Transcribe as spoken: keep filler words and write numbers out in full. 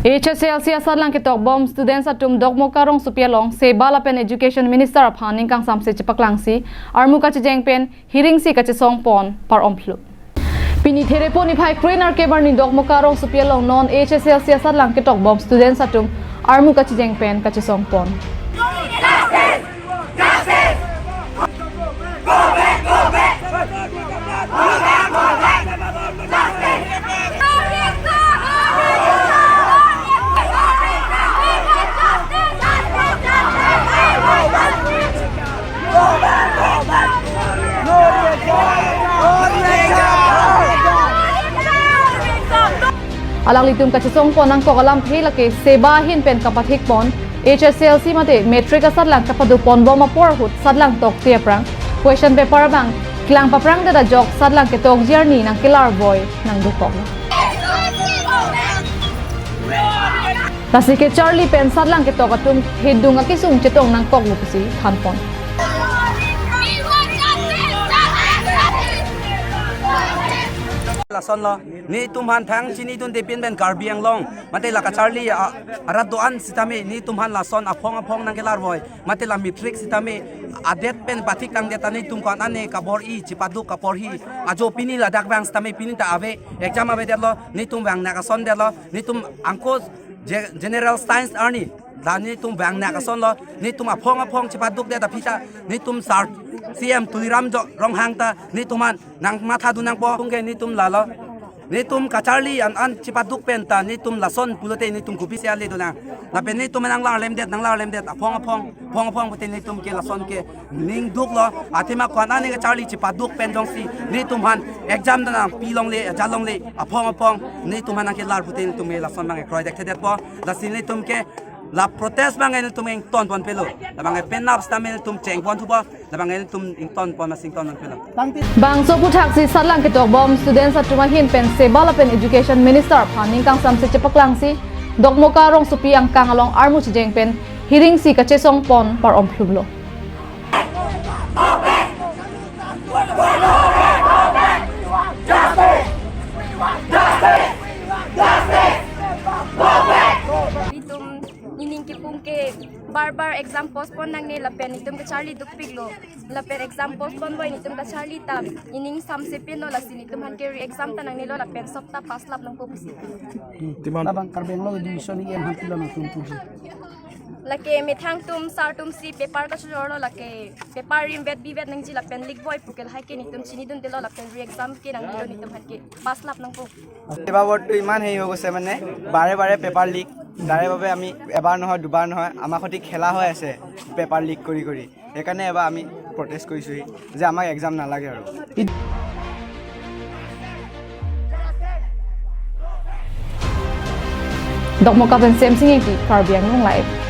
H S L C asatlang ketokbom students atum Dokmoka rongsopi along Seba lapen Education Minister aphan ning kangsamse chepaklangsi armu kachejeng pen hiring si kachesong pon par-om phlu. Pini Therepo niphai kre-nerkep arni Dokmoka rongsopi along non H S L C asatlang ketokbom students atum armu kachejeng pen kachesong pon. Alanglitum kachesong pon nangkok alamthe lake Seba ahin pen kapathik pon H S L C mate matric asatlang kapado ponbom apor ahut satlang tokte aphrang question paper abang kelang paphrangdet ajok satlang ketokji arni nangkelar voi nangdukok. Lasi kacharli pen satlang ketok atum hedung akesung chetong nangkoklo pusi than pon. Lasonlo, netum aphan thang chinidunde pin pen Karbi Anglong mate la kacharli a, arat do-an sitame netum aphan lason aphong aphong nangkelar voi, mate la matric sitame adet pen pathik tangdet ta netum ko-an ane kabor-i chepaduk kaporhi ajo pini ladak vang sitame pini ta ave, exam avedetlo, netum vangnak asondetlo, netum angko ge-, general science arni, la netum vangnak asonlo, netum aphong aphong chepadukdet aphi ta netum sar C M Tuliram Jo Ronghang ta netum aphan nangmathadun nangpo, pungke netum lalo. Netum kacharli an an chepaduk pen ta netum lason pulote netum kopisi ale dolang. Lapen netum nanglarlemdet, nanglarlemdet aphong aphong, aphong aphong pute netum ke lason ke ningduklo. Athema ko-an ane kacharli chepaduk pen jongsi netum aphan exam ta nangpi longle, ajat longle, aphong aphong netum aphan nangkelar pute netum ke lason abang kroidek thedetpo. Lasi netum ke la protest abang netum ington pon pelo. Labang penap sitame netum cheng pon thupo. Labang netum ington pon masing ton pelo. Bangso aputhaksi satlang ketokbom students atum ahin pen Seba lapen Education Minister aphan ning kangsamse chepaklangsi Dokmoka rongsopi angkang along armu chejeng pen hiring si kachesong pon par-om phlumlo. Netum nening kepung ke bar bar exam postpone nangne lapen netum kacharli dukpiklo. Lapen exam postpone voi netum kacharli ta nening samse pinlo, lasi netum aphan ke re-exam ta nangnelo lapen sop ta pass lap nangpo pusi. Labang Karbi Anglong Education E M aphan pilo nangtum puji. Lake methang atum sar atum si paper kachojorlo, lake paper rimvet bivet nangji lapen leak voi pu ke lahai ke netum chinidundelo lapen re-exam ke nangnelo, netum aphan ke pass lap nangpo. এইবাৰ বৰ্ডটো ইমান হেৰি হৈ গৈছে, মানে বাৰে বাৰে paper leak. তাৰে বাবে আমি এবাৰ নহয়, দুবাৰ নহয়, আমাৰ সৈতে খেলা হৈ আছে পেপাৰ লিক কৰি কৰি। সেইকাৰণে এবাৰ আমি প্ৰটেষ্ট কৰিছোঁহি যে আমাক এক্সাম নালাগে আৰু। Dokmoka pen Semsing Engti, Karbi Anglong Live.